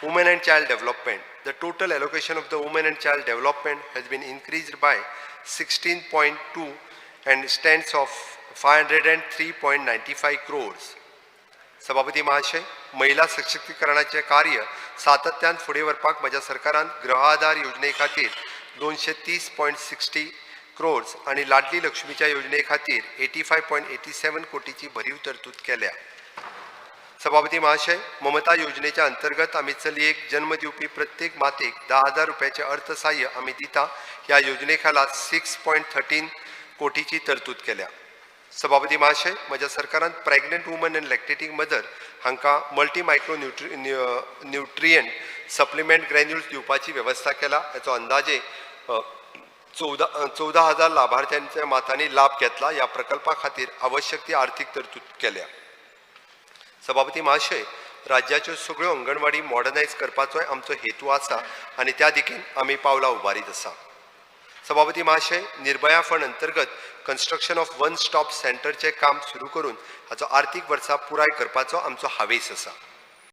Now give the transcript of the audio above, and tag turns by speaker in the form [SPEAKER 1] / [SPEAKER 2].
[SPEAKER 1] Women and Child Development. The total allocation of the Women and Child Development has been increased by 16.2 and stands of 503.95 crores. सभापती महाशय, महिला सशक्तीकरणाचें कार्य सातत्यान फुडें व्हरपाक म्हज्या सरकारान गृह आधार योजने खातीर 230.60 क्रोर्स आनी लाडली लक्ष्मीच्या योजने खातीर 85.87 कोटीची भरीव तरतूद केल्या. सभापती महाशय, ममता योजनेच्या अंतर्गत आमी चलयेक जन्म दिवपी प्रत्येक मातेक 10,000 रुपयाचें अर्थसहाय्य आमी दिता. ह्या योजने खाला 6.13 कोटीची तरतूद केल्या. सभापती महाशय, म्हज्या सरकारान pregnant woman and lactating mother हांकां multi micro nutrient supplement granules दिवपाची वेवस्था केला. हाचो अंदाजे 14,000 लाभार्थ्यांच्या मातांनी लाभ घेतला. ह्या प्रकल्पा खातीर आवश्यक ती आर्थीक तरतूद केल्या. सभापती महाशय, राज्याच्यो सगळ्यो अंगणवाडी मॉडर्नायज करपाचोय आमचो हेतू आसा आनी त्या दिकेन आमी पावलां उबारीत आसा. सभापती महाशय, निर्भया फंड अंतर्गत कन्स्ट्रक्शन ऑफ वन स्टॉप सेंटरचें काम सुरू करून हाचो आर्थीक वर्सा पुराय करपाचो आमचो हावेस आसा.